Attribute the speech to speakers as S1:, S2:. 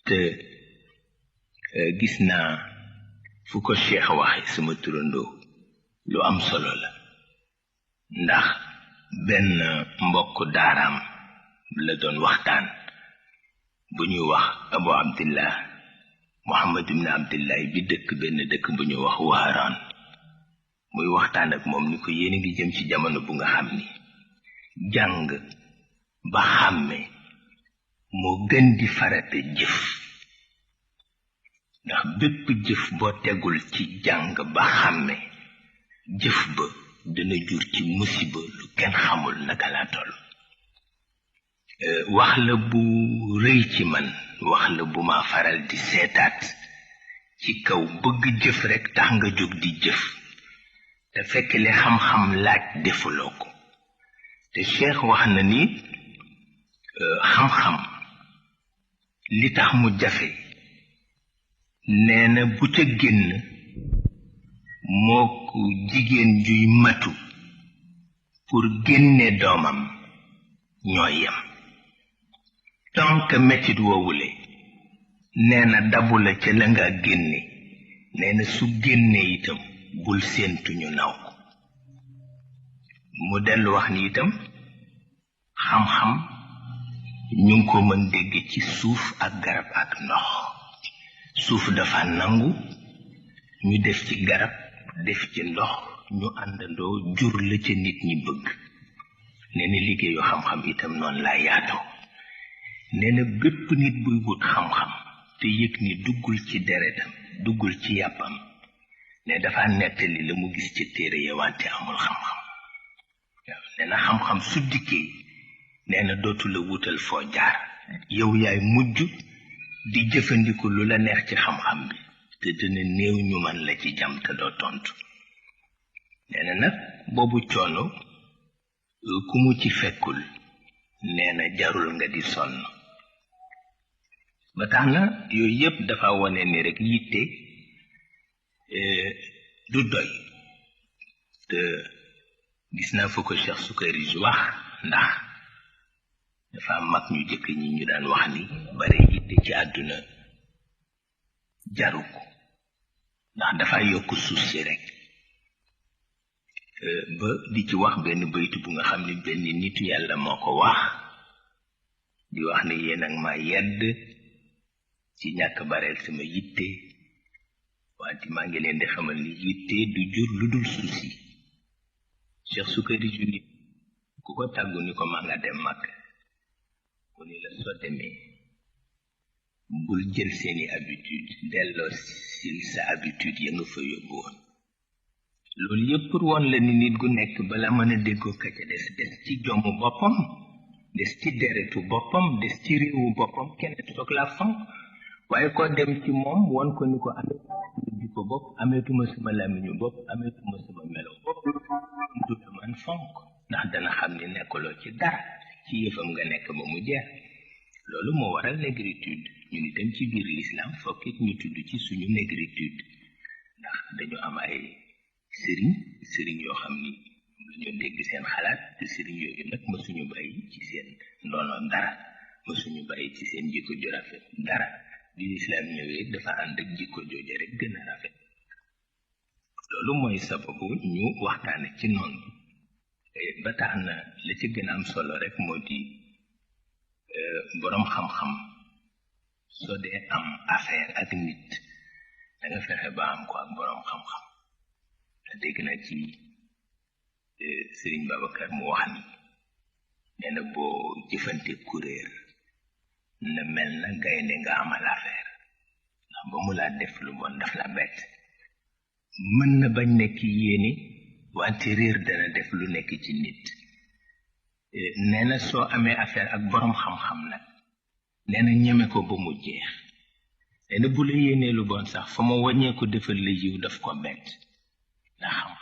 S1: te gis naa fu ko Cheikh waxe sama turandoo lu am solo la ndax benn mbokk daaraam la doon waxtaan bu ñuy wax Abu Abdillah Muhammad ibn Abdillah bi dëkk benn dëkk bu ñuy wax Waharaan muy waxtaan ak moom ni ko yéen a ngi jëm ci jamono bu nga xam ni jàng ba xàmme moo gën di farate jëf ndax bépp jëf boo tegul ci jàng ba xàmme jëf ba dana jur ci musiba lu kenn xamul naka laa toll wax la bu rëy ci man wax la bu ma faral di seetaat ci kaw bëgg jëf rekk tax nga jóg di jëf te fekk li xam-xam laaj defuloo ko te Cheikh wax na ni xam-xam li tax mu jafe nee na bu ca génn moo ko jigéen juy matu pour génne doomam ñoo yem tant que mettit woowule nee na dabu la ca la nga génne nee na su génne itam bul séentu ñu naw ko mu dellu wax ni itam xam-xam ñu ngi ko mën dégg ci suuf ak garab ak ndox suuf dafa nangu ñu def ci garab def ci ndox ñu àndandoo jur la ca nit ñi bëgg nee na liggéeyu xam-xam itam noonu laa yaatoo nee na bépp nit buy wut xam-xam te yëg ni duggul ci deretam duggul ci yàppam ne dafa nettali la mu gis ci téere ya wante amul xam-xam waaw nee na xam-xam su dikkee nee na dootu la wutal foo jaar yow yaay mujj di jëfandiku lu la neex ci xam-xam bi te dina néew ñu man la ci jam te doo tontu nee na nag boobu coono ku mu ci fekkul nee na jarul nga di sonn ba tax na yooyu yëpp dafa wone ni rek yitte du doy te gis naa fu ko Cheikh Sukayri wax ndax dafa am mag ñu jëkk ñi ñu daan wax ni bare yitte ci àdduna jaru ko ndax dafa yokk suuf si rek ba di ci wax benn baytu bu nga xam ni benn nitu yàlla moo ko wax di wax ni yéen ak ma yedd ci ñàkk bareel sama yitte wante maa ngi leen di xamal ni yitte du jur lu dul suuf si Cheikh Sukayri ju nit ku ko tàggu ni ko maa nga dem mag mu ni la soo demee bul jël seeni habitude delloo sil sa habitude ya nga fa yóbbu woon loolu yëpp pour woon la ni nit gu nekk bala mën a déggoo ka ca des ci jommu boppam des ci deretu boppam des ci réewu boppam kenn soog la fonk waaye ko dem ci moom won ko ni ko ameetuma jikko bopp ameetuma sama làmmiñu bopp ameetuma sama melo bopp du la man fonk ndax dana xam ni nekkuloo ci dara ci yëfam nga nekk ba mu jeex loolu moo waral négritude ñu ni dem ci biir l'islam fokkit ñu tudd ci suñu négritude ndax dañu am ay sëriñ yoo xam ni dañoo dégg seen xalaat te sëriñ yooyu nag mësuñu bàyyi ci seen ndoono dara mësuñu bàyyi ci seen jikko ju rafet dara bi l'islam ñëwee dafa ànd ak jikko jooje rek gën a rafet loolu mooy sababu ñu waxtaane ci noonu ba tax na la ci gën a am solo rek moo di boroom xam-xam soo dee am affaire ak nit da nga fexe ba am ko ak boroom xam-xam dégg na ci Sëriñ Babacar mu wax ni nee na boo jëfante kuréer na mel na gaynde nga amal affaire ndax ba mu laa def lu bon daf la bett mën na bañ nekk yéene wante réer dana def lu nekk ci nit nee na soo amee affaire ak boroom xam-xam nag nee na ñeme ko ba mu jeex nee na bu la yéenee lu bon sax fa ma wàññee ko defal la yiw daf ko bett ndax xam